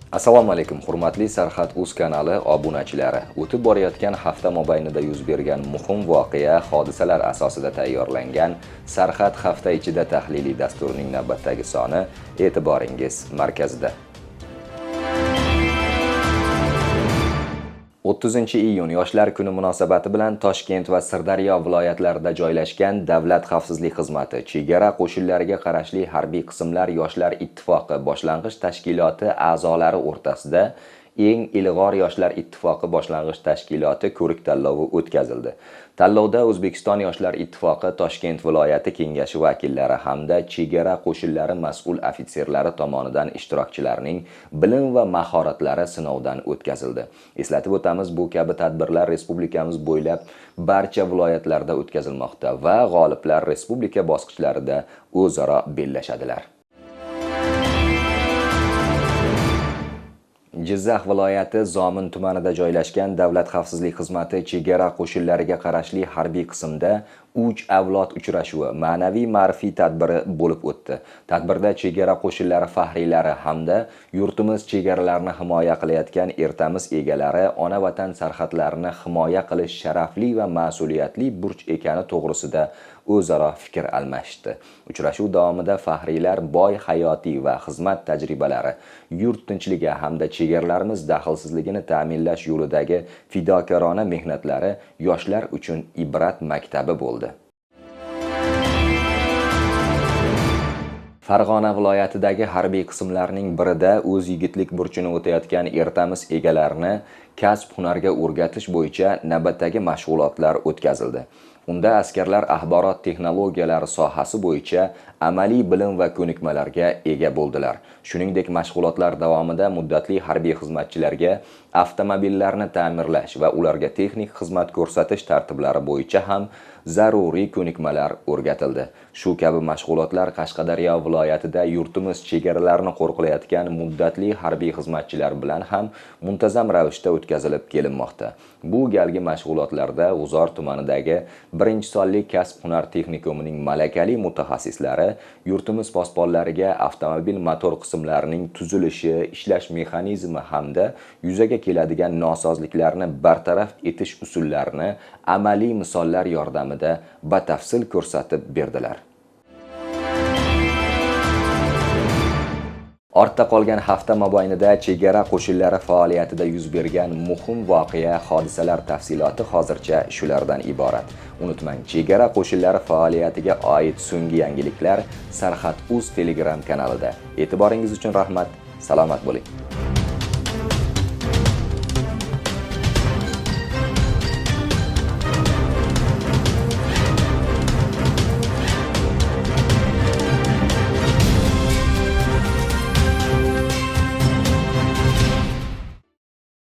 Assalomu alaykum, hurmatli Sarhad Uz kanali obunachilari. O'tib borayotgan hafta mobaynida yuz bergan muhim voqea, hodisalar asosida tayyorlangan Sarhad hafta ichida tahliliy dasturining navbatdagi soni e'tiboringiz markazida. 30-iyun Yoshlar kuni munosabati bilan Toshkent va Sirdaryo viloyatlarida joylashgan Davlat xavfsizlik xizmati, chegara qo'shinlariga qarashli harbiy qismlar Yoshlar ittifoqi boshlang'ich tashkiloti a'zolari o'rtasida Eng ilg'or Yoshlar ittifoqi boshlang'ich tashkiloti ko'rik tanlovi o'tkazildi. Tanlovda O'zbekiston Yoshlar ittifoqi Toshkent viloyati kengashi vakillari hamda chegara qo'shinlari mas'ul ofitserlari tomonidan ishtirokchilarning bilim va mahoratlari sinovdan o'tkazildi. Eslatib o'tamiz, bu kabi tadbirlar respublikamiz bo'ylab barcha viloyatlarda o'tkazilmoqda va g'oliblar respublika bosqichlarida o'zaro bellashadilar. Jizzax viloyati Zomin tumanida joylashgan Davlat xavfsizlik xizmati chegara qo'shinlariga qarashli harbiy qismda 3 avlod uchrashuvi ma'naviy ma'rifiy tadbiri bo'lib o'tdi. Tadbirda chegara qo'shinlari faxriylari hamda yurtimiz chegaralarini himoya qilayotgan ertamiz egalari ona vatan sarhadlarini himoya qilish sharafli va mas'uliyatli burch ekani to'g'risida o'zaro fikr almashdi. Uchrashuv davomida faxriylar boy hayotiy va xizmat tajribalari, yurt tinchligi hamda chegaralarimiz daxlsizligini ta'minlash yo'lidagi fidokorona mehnatlari yoshlar uchun ibrat maktabi bo'ldi. Farg'ona viloyatidagi harbiy qismlarning birida o'z yigitlik burchini o'tayotgan ertamiz egalarini kasb hunarga o'rgatish bo'yicha navbatdagi mashg'ulotlar o'tkazildi. Unda askarlar axborot texnologiyalari sohasi bo'yicha amaliy bilim va ko'nikmalarga ega bo'ldilar. Shuningdek, mashg'ulotlar davomida muddatli harbiy xizmatchilarga avtomobillarni ta'mirlash va ularga texnik xizmat ko'rsatish tartiblari bo'yicha ham zaruriy ko'nikmalar o'rgatildi. Shu kabi mashg'ulotlar Qashqadaryo viloyatida yurtimiz chegaralarini qo'riqlayotgan muddatli harbiy xizmatchilar bilan ham muntazam ravishda o'tkazilib kelinmoqda. Bu galgi mashg'ulotlarda G'uzor tumanidagi 1-sonli kasb-hunar texnikumining malakali mutaxassislari yurtimiz posbonlariga avtomobil motor qismlarining tuzilishi, ishlash mexanizmi hamda yuzaga keladigan nosozliklarni bartaraf etish usullarini amaliy misollar yordamida batafsil ko'rsatib berdilar. Ortda qolgan hafta mobaynida chegara qo'shinlari faoliyatida yuz bergan muhim voqea, hodisalar tafsiloti hozircha shulardan iborat. Unutmang, chegara qo'shinlari faoliyatiga oid so'nggi yangiliklar Sarhad Uz Telegram kanalida. E'tiboringiz uchun rahmat. Salomat bo'ling.